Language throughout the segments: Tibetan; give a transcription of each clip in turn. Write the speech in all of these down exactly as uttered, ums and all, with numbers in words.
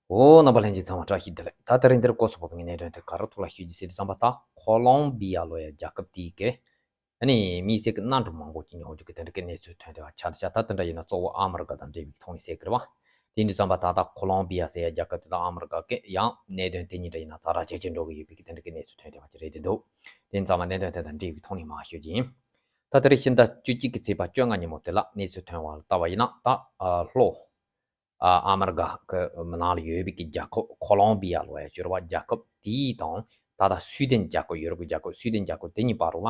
འོ། རྣམ་པ་ལྷན་རྒྱས་ཚང་མ་བཀྲ་ཤིས་བདེ་ལེགས། ད་དེ་རིང་འདིར་སྐོར་སོགས་པ་ངས་གནད་དོན་དེ་ག་རེ་ཐོག་ལ་ཤོད་ཀྱི་ཟེར་དུས་ཙམ་པ། ད་ཁོ་ལོམ་བི་ཡ་ལོ་ཡ་རྒྱལ་ཁབ་དེའི་གི་ཨ་ནི་མི་སེར་གྱི་གནམ་གྲུ་མང་པོ་ཅིག་ཉོ་རྒྱུ་གི་དེ་འདྲ་གི་གནས་ཚུལ་ཐོན་བསྡད་པ་ཆགས་བསྡད་ཤག་ད་དེ་འདྲ་ཡིན་ན་གཙོ་བོ་ཨ་མི་རི་ཀ་དང་འབྲེལ་བའི་ཐོག་ནས་ཟེར་གི་རེད་བ། དེ་ཡིན་དུས་ཙམ་པ་ད་ལྟ་ཁོ་ལོམ་བི་ཡ་ཟེར་ཡ་རྒྱལ་ཁབ་དེ་དང་ཨ་མི་རི་ཀ་གི་ཡང་གནད་དོན་དེ་གཉིས་འདྲ་ཡིན་ན་ཛ་དྲག་ཇེ་ཆེར་འགྲོ་གི་ཡོད་པའི་གི་དེ་འདྲ་གི་གནས་ཚུལ་ཐོན་བསྡད་པ་ཅིག་རེད་དེ་འདུག་དེ་ཡིན་ཙམ་པ་གནད་དོན་དེ་དང་འབྲེལ་བའི་ཐོག་ནས་མར་ཤོད་ཀྱི་ཡིན། ད་དེ་རིང་ཕྱི་ཟླ་བཅུ་གཅིག་གི་ཚེས་པ་བཅོ་ལྔ་ཉིན་མོ་དེ་ལ་གནས་ཚུལ་ཐོན་པ་ལ་བལྟས་པ་ཡིན་ན། ད་ཨ་ལྷོ་ཨ་ཨ་མི་རི་ཀ་གི་ནང་ལ་ཡོད་པའི་གི་རྒྱལ་ཁབ་ཁོ་ལོམ་བི་ཡ་ལབ་ཡ་ཅིག་ཡོད་རེད་བ། རྒྱལ་ཁབ་དེའི་དང་ད་ལྟ་སུའི་ཌེན་རྒྱལ་ཁབ་ཡོད་རེད་གི། རྒྱལ་ཁབ་སུའི་ཌེན་རྒྱལ་ཁབ་དེ་གཉིས་བར་ལ་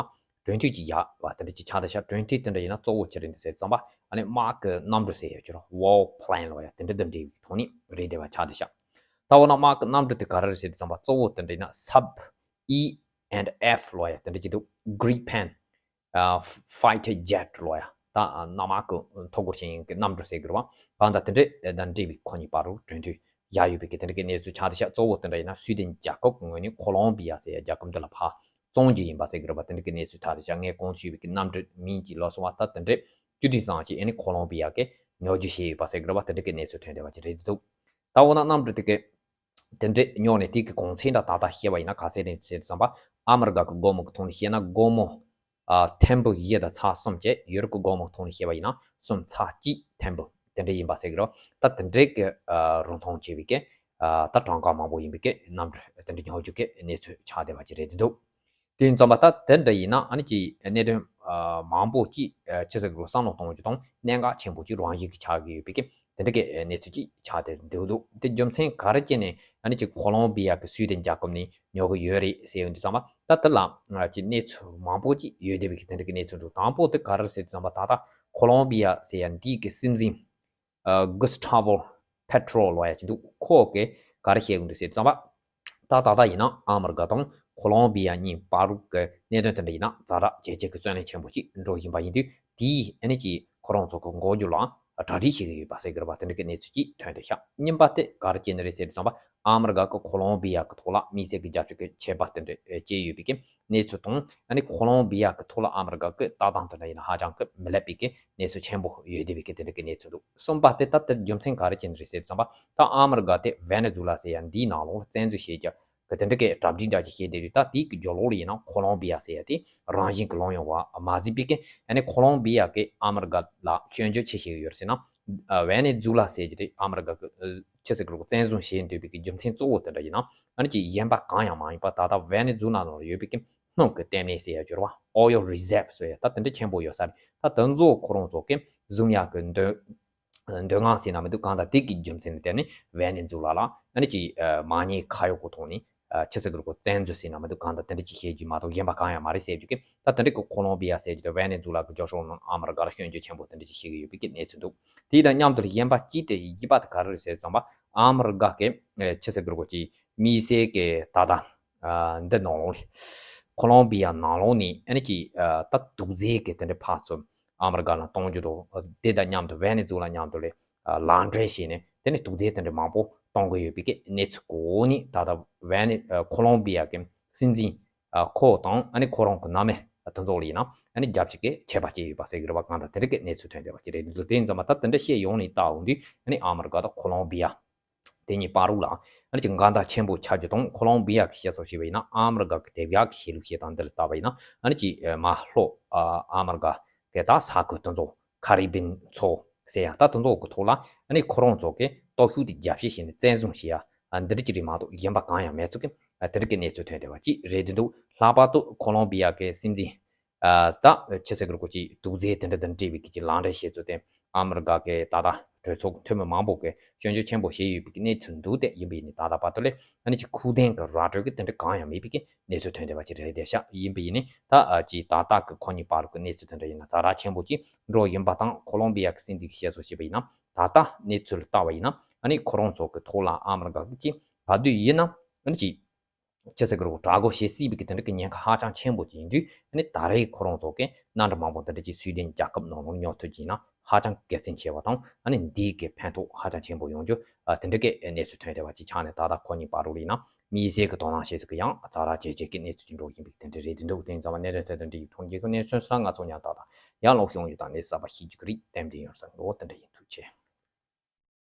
གྲོས་མཐུན་ཅིག་བཞག་པ་དེ་འདྲ་ཅིག་ཆགས་བསྡད་ཤག་གྲོས་མཐུན་དེ་འདྲ་ཡིན་ན་གཙོ་བོ་ཅི་རེད་འདུག་ཟེར་དུས་ཙམ་པ། ཨ་ནི་དམག་གི་གནམ་གྲུ་ཟེར་ཡ་ཅིག་ཡོད་རེད། War Plane ལབ་ཡ་དེ་འདྲ་དང་འབྲེལ་བའི་ཐོག་ནས་རེད་བསྡད་པ་ཆགས་བསྡད་ཤག་ད་འོ་ན་དམག་གི་གནམ་གྲུ་དེ་ག་རེ་རེད་ཟེར་དུས་ཙམ་པ། གཙོ་བོ་དེ་འདྲ་ཡིན་ན་Sub E and F ལབ་ཡ་དེ་འདྲ་ཅིག་འདུག Gripen ཨ་fighter jet ལབ་ཡ། ད་ཨ་གནམ་དམག་གི་མཐོ་སྒོར་ཞིང་གི་གནམ་གྲུ་ཟེར་གི་རེད་བ། གང་ལྟར་དེ་འདྲ་དང་འབྲེལ་བའི་ཁོ་གཉིས་བར་དུ་གྲོས་མཐུན་བཞག་ཡོད་པའི་གི་དེ་འདྲ་གི་གནས་ཚུལ་ཆགས་བསྡད་ཤག་གཙོ་བོ་དེ་འདྲ་ཡིན་ན་སུའི་ཌེན་རྒྱལ་ཁབ་ཀྱི་ངོས་ནས་ཁོ་ལོམ་བི་ཡ་ཟེར་ཡ་རྒྱལ་ཁབ་འདི་ལ་ཕར་བཙོང་རྒྱུ་ཡིན་པ་ཟེར་གི་རེད་བ། དེ་འདྲ་གི་གནས་ཚུལ་ཆགས་བསྡད་ཤག་ངས་གོང་དུ་ཞུས་པའི་གི་གནམ་གྲུ་མིང་གཅིག་ལབ་སོང་བ། ད་དེ་འདྲ་བཅུ་བདུན་ཙམ་ཅིག་ཨ་ནི་ཁོ་ལོམ་བི་ཡ་གིས་ཉོ་རྒྱུ་བྱས་ཡོད་པ་ཟེར་གི་རེད་བ། དེ་འདྲ་གི་གནས་ཚུལ་ཐོན་བསྡད་པ་ཅིག་རེད་འདུག་ད་འོ་ན་གནམ་གྲུ་དེ་གི་དེ་འདྲས་ཉོས་ནས་དེ་གི་གོང་ཚད་འདྲ་ཏག་ཏག་བཤད་པ་ཡིན་ན་ག་ཚད་རེད་ཟེར་དུས་ཙམ་པ། ཨ་མི་རི་ཀ་གི་སྒོར་མོ་གི་ཐོག་ནས་བཤད་ན་སྒོར་མོ་ཨ་ཐེར་འབུམ་བཞི་དང་ཚེག་གསུམ་བྱས། ཡུ་རོབ་ཀྱི་སྒོར་མོ་གི་ཐོག་ནས་བཤད་པ་ཡིན་ན་སུམ་ཚེག་གཅིག་ཐེར་འབུམ་དེ་འདྲས་ཡིན་པ་ཟེར་གི་རེད། ད་དེ་འདྲས་ཀྱི་ཨ་རིན་ཐང་ཆེ་བའི་གི་ཨ་ད་གྲངས་ཀ་མང་པོ་ཡིན་པའི་གི་གནམ་གྲུ་དེ་འདྲས་ཉོ་རྒྱུ་གི་གནས་ཚུལ་ཆགས་བསྡད་པ་ཅིག་རེད་འདུག་དེ་ཡིན་ཙམ་པ་ད་དེ་འདྲ་ཡིན་ན་ཨ་ནི་ཅིག་གནད་དོན་ཨ་མང་པོ་ཅིག་ཨ་ཅི་ཟེར་དགོས། བསམ་བློ་གཏོང་རྒྱུ་དང་གནད་འགག་ཆེན་པོ་ཅིག་རང་བཞིན་གྱིས་ཆགས་ཀྱི་ཡོད་པའི་གི་དེ་འདྲ་གི་གནས་ཚུལ་ཅིག་ཆགས་བསྡད་འདུག་དེ་རྒྱུ་མཚན་ག་རེ་བྱས་ནས་ཨ་ནི་ཅིག་ཁོ་ལོམ་བི་ཡ་གི་སུའི་ཌེན་རྒྱལ་ཁབ་ནས་ཉོ་གི་ཡོད་རེད་ཟེར་ཡོང་དུས་ཙམ་པ། ད་དེ་ལ་ཅིག་གནས་ཚུལ་མང་པོ་ཅིག་ཡོད་བསྡད་པའི་གི་དེ་འདྲ་གི་གནས་ཚུལ་འདུག་དང་པོ་དེ་ག་རེ་ཟེར་དུས་ཙམ་པ། ད་ལྟ་ཁོ་ལོམ་བི་ཡ་ཟེར་ཡ་འདི་གི་སྲིད་འཛིན་ཨ་Gustavo Petro ལབ་ཡ་ཅིག་འདུག་ཁོ་གིས་ག་རེ་བཤད་ཀྱི་འདུག་ཟེར་དུས་ཙམ་པ། ད་ད་ལྟ་ཡིན་ན་ཨ་མི་རི་ཀ་དང་ཁོ་ལོམ་བི་ཡ་གཉིས་བར་གྱི་གནད་དོན་དེ་འདྲ་ཡིན་ན་ཛ་དྲག་ཇེ་ཆེ་གི་བརྩོན་ལེན་ཆེན་པོ་ཅིག་འགྲོ་བཞིན་པ་ཡིན་དུས། དེའི་ཨ་ནི་ཅིག་ཁོ་རང་ཚོ་གི་འགོ་རྒྱུ་ལའང་གྲ་སྒྲིག་བྱེད་ཀྱི་ཡོད་པ་ཟེར་གྱི་རེད་པ། དེ་འདྲ་གི་གནས་ཚུལ་ཅིག་ཐོན་བསྡད་ཤག་གཉིས་པ་དེ་ག་རེ་བྱས་ནས་རེད་ཟེར་དུས་ཙམ་པ། ཨ་མི་རི་ཀ་གི་ཁོ་ལོམ་བི་ཡ་གི་ཐོག་ལ་དམིགས་བསལ་གྱི་རྒྱབ་སྐྱོར་གྱི་ཆད་པ་དེ་འདྲ་བཅད་ཡོད་པའི་གི་གནས་ཚུལ་དང་། ཨ་ནི་ཁོ་ལོམ་བི་ཡ་གི་ཐོག་ལ་ཨ་མི་རི་ཀ་གི་ལྟ་སྟངས་དེ་འདྲ་ཡིན་ན་ཧ་ཅང་གི་མི་ལེགས་པའི་གི་གནས་ཚུལ་ཆེན་པོ་ཡོད་བསྡད་པའི་གི་དེ་འདྲ་གི་གནས་ཚུལ་འདུག་གསུམ་པ་དེ་ད་ལྟ་རྒྱུ་མཚན་ག་རེ་བྱས་ནས་རེད་ཟེར་དུས་ཙམ་པ། ད་ཨ་མི་རི་ཀ་དེ་ཝེ་ནེ་ཛུ་ལ་ཟེར་ཡ་འདིའི་ནང་ལོགས་ལ་བཙན་འཛུལ་བྱེད་རྒྱུ་གི་དེ་འདྲ་གི་གྲ་སྒྲིག་འདྲ་ཅིག་བྱས་བསྡད་དུས། ད་དེའི་གི་རྒྱབ་ལོགས་ལ་ཡིན་ན་ཁོ་ལོམ་བི་ཡ་ཟེར་ཡ་དེ་རང་བཞིན་གི་ལངས་ཡོང་བ་མ་ཟད་པའི་གི། ཨ་ནི་ཁོ་ལོམ་བི་ཡ་གིས་ཨ་མི་རི་ཀ་ལ་སྐྱོན་བརྗོད་ཅི་བྱེད་ཀྱི་ཡོད་རེད་ཟེར་ན། ཨ་ཝེ་ནེ་ཛུ་ལ་ཟེར་རྒྱུ་དེ་ཨ་མི་རི་ཀ་གི་ཨ་ཅི་ཟེར་དགོས་རེད། བཙན་བཟུང་བྱེད་འདོད་པའི་གི་རྒྱུ་མཚན་གཙོ་བོ་དེ་འདྲ་ཡིན་ན། ཨ་ནི་ཅིག་གཞན་པ་གང་ཡང་མ་ཡིན་པ། ད་ལྟ་ཝེ་ནེ་ཛུ་ལ་ནང་ལ་ཡོད་པའི་གི་སྣུམ་གི་ལྟེ་གནས་ཟེར་ཡ་ཅིག་ཡོད་རེད་བ། Oil Reserve ཟེར་ཡ་ད་དེ་འདྲ་ཆེན་པོ་ཡོད་ས་རེད། ད་དེ་ཚོ་ཁོ་རང་ཚོ་གིས་བཟུང་ཡག་གི་འདོད་འདོད་མངགས་ཟེར་ན་མི་འདུག་གང་ལྟར་དེ་གི་རྒྱུ་མཚན་ལ་བརྟེན་ནས་ཝེ་ནེ་ཛུ་ལ་ལ་ཨ་ནི་ཅིག་ཨ་མ་ཉེས་ཁ་གཡོགས་ཀྱི་ཐོག་ནས་ཨ་ཅི་ཟེར་དགོས་རེད། བཙན་འཛུལ་ཟེར་ན་མི་འདུག་གང་ལྟར་དེ་འདྲ་ཅིག་བྱེད་རྒྱུ་མ་གཏོགས་གཞན་པ་གང་ཡང་མ་རེད་ཟེར་རྒྱུ་གི། ད་དེ་འདྲ་གི་ཁོ་ལོམ་བི་ཡ་ཟེར་རྒྱུ་དེ་ཝེ་ནེ་ཛུ་ལ་གི་རྒྱབ་ཕྱོགས་ནང་ཨ་མི་རི་ཀ་ལ་སྐྱོན་བརྗོད་ཆེན་པོ་དེ་འདྲ་ཅིག་བྱེད་ཀྱི་ཡོད་པའི་གི་གནས་ཚུལ་འདུག་དེ་དང་མཉམ་དུ་གཞན་པ་གཅིག་དེ་བཞི་པ་དེ་ག་རེ་རེད་ཟེར་ཙམ་པ། ཨ་མི་རི་ཀ་གི་ཨ་ཅི་ཟེར་དགོས་རེད། ཅིག་དམིགས་བསལ་གི་ད་ལྟ་ཨ་འདི་ནང་ལོགས་ལ་ཁོ་ལོམ་བི་ཡ་ནང་ལོགས་ནས་ཨ་ནི་ཅིག་ཨ་ད་དུག་རྫས་ཀྱི་དེ་འདྲ་ཕར་ཚུར་ཨ་མི་རི་ཀ་ལ་གཏོང་རྒྱུ་དང་། དེ་དང་མཉམ་དུ་ཝེ་ནེ་ཛུ་ལ་མཉམ་དུ་ལ་ཨ་ལག་འབྲེལ་བྱས་ནས་དེ་ནས་དུག་རྫས་དེ་འདྲ་མང་པོ་གཏོང་གི་ཡོད་པའི་གི་གནས་ཚུལ་གོ་ནས། ད་ལྟ་ཝེ་ནེ་ཨ་ཁོ་ལོམ་བི་ཡ་གི་སྲིད་འཛིན་ཨ་ཁོ་དང་ཨ་ནི་ཁོ་རང་གི་མནའ་མ་དེ་ཚོ་ལ་ཡིན་ན་ཨ་ནི་རྒྱབ་སྐྱོར་གྱི་ཆད་པ་བཅད་ཡོད་པ་ཟེར་གི་རེད་བ། གང་ལྟར་དེ་འདྲ་གི་གནས་ཚུལ་ཐོན་བསྡད་པ་ཅིག་རེད། འདི་ཚོ་དེ་ཡིན་ཙམ་པ་ད་དེ་འདྲ་བཤད་ཡོང་ནས་ལྟ་འོང་དུས། ཨ་ནི་ཨ་མི་རི་ཀ་དང་ཁོ་ལོམ་བི་ཡ་དེ་གཉིས་བར་ལ་ཨ་ནི་ཅིག་འགལ་ཟླ་ཆེན་པོ་ཆགས་རྒྱུ་དང་། ཁོ་ལོམ་བི་ཡ་གི་བཤད་སྲོལ་བྱས་པ་ཡིན་ན་ཨ་མི་རི་ཀ་གི་དེབ་གཡག་གི་ཤེས་ལུགས་བཤད་སྟངས་འདི་ལ་བལྟས་པ་ཡིན་ན། ཨ་ནི་ཅིག་ཨ་མར་ལྷོ་ཨ་ཨ་མི་རི་ཀ་གི་ད་ས་ཁུལ་དེ་ཚོ་ཁ་རི་བིན་མཚོ་ཟེར་ཡ་ད་དེ་ཚོ་གི་ཐོག་ལ་ཨ་ནི་ཁོ་རང་ཚོ་གི་སྟོབས་ཤུགས་དེ་རྒྱ་བསྐྱེད་བྱས་ནས་བཙན་བཟུང་བྱེད་ཡ་ཨ་འདི་འདྲ་ཅིག་རེད་མ་གཏོགས་གཞན་པ་གང་ཡང་མེད་ཚུལ་གི་ཨ་དེ་འདྲ་གི་གནས་ཚུལ་ཐོན་བསྡད་པ་ཅིག་རེད་འདུག་ལྷག་པར་དུ་ཁོ་ལོམ་བི་ཡ་གི་སྲིད་འཛིན་ཨ་ད་ཅི་ཟེར་དགོས་རེད། ཅིག་དུག་རྫས་དེ་འདྲ་དང་འབྲེལ་བའི་གི་ཅིག་ལག་འབྲེལ་བྱས་ཚུལ་དེ་ཨ་མི་རི་ཀ་གི་ད་ལྟ་གྲོས་ཚོགས་འཐུས་མི་མང་པོ་གིས་སྐྱོན་བརྗོད་ཆེན་པོ་བྱས་ཡོད་པའི་གི་གནས་ཚུལ་འདུག་དེ་ཡིན་པ་ཡིན་ནའི་ད་ལྟ་བར་དུ་ལ་ཨ་ནི་ཅིག་ཁུངས་ལྡན་གི་ར་སྤྲོད་གི་དེ་འདྲ་གང་ཡང་མེད་པའི་གི་གནས་ཚུལ་ཐོན་བསྡད་པ་ཅིག་རེད་བསྡད་ཤག་ཡིན་པ་ཡིན་ནའི་ད་ཨ་ཅིག་ད་ལྟ་གི་ཁོ་གཉིས་བར་གི་གནས་ཚུལ་དེ་འདྲ་ཡིན་ན་ཛ་དྲག་ཆེན་པོ་ཅིག་འགྲོ་བཞིན་པ་དང་། ཁོ་ལོམ་བི་ཡ་གི་སྲིད་འཛིན་གི་བཤད་སྲོལ་བྱས་པ་ཡིན་ན། ད་ལྟ་གནས་ཚུལ་ལ་བལྟས་པ་ཡིན་ན་ཨ་ནི་ཁོ་རང་ཚོ་གི་ཐོག་ལ་ཨ་མི་རི་ཀ་གི་ཅིག་བར་དུ་ཡིན་ན་ཨ་ནི་ཅིག་ཅི་ཟེར་དགོས་རེད། དྲག་རྒོལ་བྱེད་སྲིད་པའི་གི་དེ་འདྲ་གི་ཉེན་ཁ་ཧ་ཅང་ཆེན་པོ་ཅིག་ཡིན་དུས། ཨ་ནི་ད་རེས་ཁོ་རང་ཚོ་གི་གནམ་གྲུ་མང་པོ་དེ་འདྲ་ཅིག་སུའི་ཌེན་རྒྱལ་ཁབ་ནང་ལ་ཉོ་ཐུབ་ཀྱི་ཡིན་ན་ཧ་ཅང་དགེ་མཚན་ཆེ་བ་དང་། ཨ་ནི་འདིའི་གི་ཕན་ཐོགས་ཧ་ཅང་ཆེན་པོ་ཡོང་རྒྱུ་ཨ་དེ་འདྲ་གི་གནས་ཚུལ་ཐོན་བསྡད་པ་ཅིག་ཆགས་ནས། ད་ལྟ་ཁོ་གཉིས་བར་དུ་ལ་ཡིན་ན་དམིགས་བསལ་གི་དོ་སྣང་བྱེད་ས་གི་ཡང་ཛ་དྲག་ཇེ་ཆེ་གི་གནས་ཚུལ་ཅིག་འགྲོ་བཞིན་པའི་དེ་འདྲ་རེད་འདུག་དེ་ཡིན་ཙང་གནད་དོན་དེ་དང་འབྲེལ་བའི་ཐོག་རྒྱལ་ཁབ་གནས་ཚུལ་སོགས་ང་ཚོ་ཉར་ཐག་དང་ཡང་ལོག་ཤོང་ཡོད་དང་གནས་གསར་པ་ཤེས་རྒྱུ་གི་རིགས་ཏན་ཏན་ཡོང་ས་འགྲོ་དེ་འདྲ་ཡིན། ཐུགས་རྗེ་ཆེ།